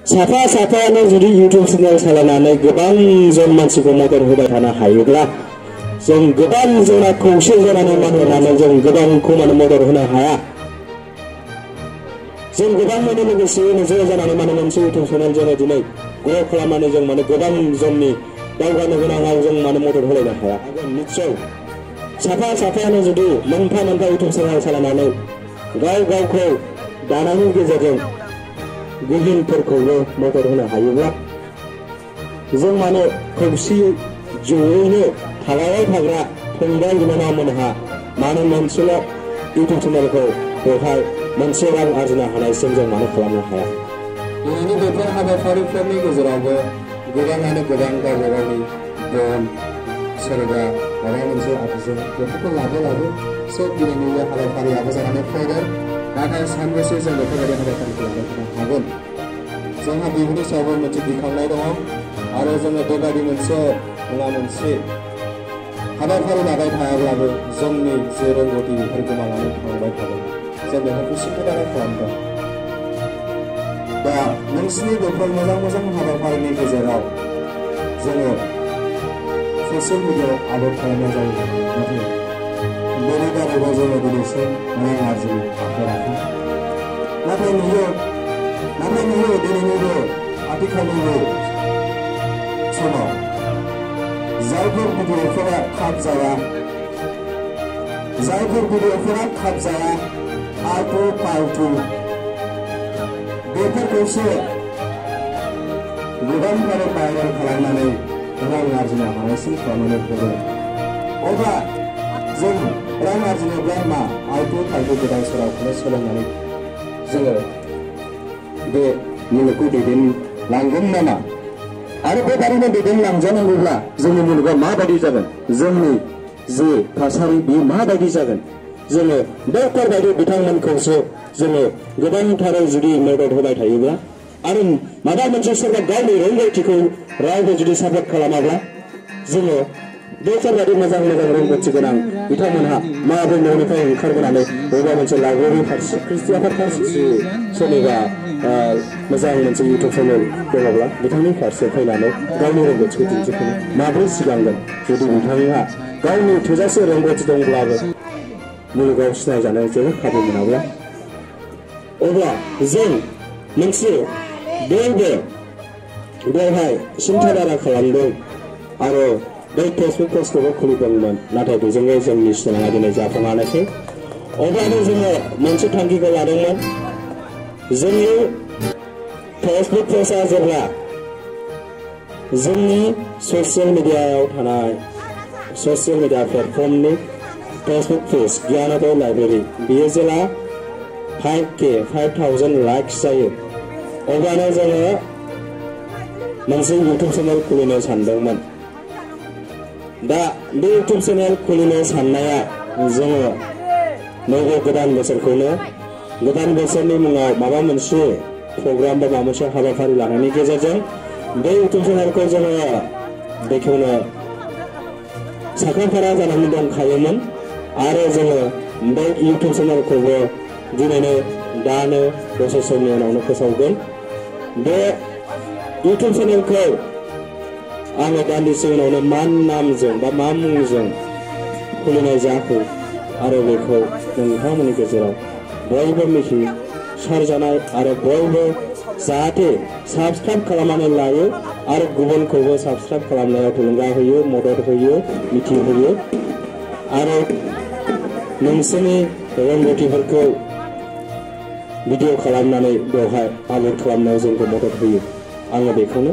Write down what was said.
साफा साफायानो जुदि YouTube channel सालायनानै गोबां जन मानसिखौ मदद होबाय थानो हायोब्ला जों गोबां जना खौसे जानानै मान होनानै जों गोबांखौ मदद होनो हाया। जों गोबां लोगोसेयैनो ज' जानानै मोनसे YouTube चेनेल जोङो दिनै ग्र' खालामनानै जों गोबां जननि दावगानो गोनाङाव जों मदद होलायनो हाया। निश्चय साफा साफायानो जुदि मोनफा मोनफा YouTube चेनेल सालायनानै गावखौ दानायनि गेजेरजों गुबुनफोरखौबो मदद होनो हायोब्ला जों खौसेयै ज'यैनो थालायबाय थाग्रा फंबाय बिनानावमोनहा मोनसेल' YouTube चेनेलखौ बेवहाय मोनसे रां आरजिनो हानायसिम जों खालामनो हाया। दिनैनि बेफोर हाबाफारिफोरनि गेजेरावबो गोबाङानो गोबां गावबा गावनि धोन सोरबा माबा मोनसे आगजु बेफोरखौ लाबो सोब दिनैनि बे हाबाफारियाबो जानानै फैगोन। नाथाय सानबेसे जों बेफोरबायदि हाबाफारिखौ लानो हागोन जोंहा बेफोरनि सायावबो मोनसे गिखांनाय दङ आरो जोङो बेबायदि मोनसे हाबाफारि लाबाय थायाब्लाबो जोंनि जे रोंगौथि बेफोर गोमानानै थांबाय थागोन। जों बेफोरखौ सिन्था खालामदों। दा नोंसिनि बेफोर मोजां हाबाफारिनि गेजेराव जोङो ससियेल मिडियायाव आपल'ड खालामनाय जायो। बेनि दारैबो जोङो दिनैसिम रां आरजिनो हाफेराखै। नाथाय नुयो दिनैनि बे आथिखालनि बे समाव जायफोर भिडिअफोरा खाब जाया आल्टु फाल्टु बेफोरखौसो गोबांथार भाइरेल खालामनानै रां आरजिनो हानायसिम खालामनानै होगोन। अब्ला जों रां आरजिनोब्ला मा आल्टु फाल्टु गोदान सोरावखौनो सोलोंनानै जोङो बे मुलुगखौ दैदेनलांगोन नामा? आरो बेबादिनो दैदेनलांजानांगौब्ला जोंनि मुलुगा माबायदि जागोन, जोंनि जे थासारि बेयो माबायदि जागोन, जोङो बैफोरबायदि बिथांमोनखौसो जोङो गोबांथार जुदि मदद होबाय थायोब्ला आरो माबा मोनसे सोरबा गावनि रोंगौथिखौ रावबो जुदि सापर्ट खालामाब्ला जोङो बैफोरबायदि मोजां रोंगौथि गोनां बिथांमोनहा माबोरै न'निफ्राय ओंखारबोनानै बबेबा मोनसे लाइब्रेरि फारसे ख्रिस्टियानफोर फारसे सोरनिबा मोजां मोनसे YouTube चेनेल दङब्ला बिथांनि फारसे फैनानै गावनि रोंगौथिखौ दिन्थिफुंनो माबोरै सिगांगोन जुदि बिथाङा गावनि थोजासे रोंगौथि दंब्लाबो मुलुगाव सिनायजानाय जेबो खाबु मोनाब्ला अब्ला जों मोनसे बेवहाय सिन्थाधारा खालामदों आरो बै फेसबुक पेजखौबो खुलिदोंमोन। नाथाय बेजोंनो जोंनि सिमाङा दिनै जाफुङाखै। अब्लानो जोङो मोनसे थांखिखौ लादोंमोन। जोंनि फेसबुक पेजआ जेब्ला जोंनि ससियेल मिडियायाव थानाय ससियेल मिडिया प्लेटफर्मनि फेसबुक पेज गियानोदय लाइब्रेरि बेयो जेला 5,000 लाइक्स जायो अब्लानो जोङो मोनसे YouTube चेनेल खुलिनो सानदोंमोन। दा बे YouTube चेनेल खुलिनो साननाया जोङो नैबे गोदान बोसोरनि मुङाव माबा मोनसे प्रग्राम बा माबा मोनसे हाबाफारि लानायनि गेजेरजों बे YouTube चेनेलखौ जोङो बेखेवनो साखाफारा जानानै दंखायोमोन आरो जोङो बे YouTube चेनेलखौबो दिनैनो दानो दसे समनि उनावनो फोसावगोन। बे YouTube चेनेलखौ आङो दान्दिसे उनावनो मा नामजों बा मा मुंजों खुलिनाय जाखो आरो बेखौ नोंथांमोननि गेजेराव बयबो मिथिसारजानाय आरो बयबो जाहाथे साबस्क्राइब खालामनानै लायो आरो गुबुनखौबो साबस्क्राइब खालामनायाव थुलुंगा होयो, मदद होयो, मिथिहोयो आरो नोंसोरनि रोंगौथिफोरखौ भिडिअ खालामनानै बेवहाय आपल'ड खालामनायाव जोंखौ मदद होयो। आङो बेखौनो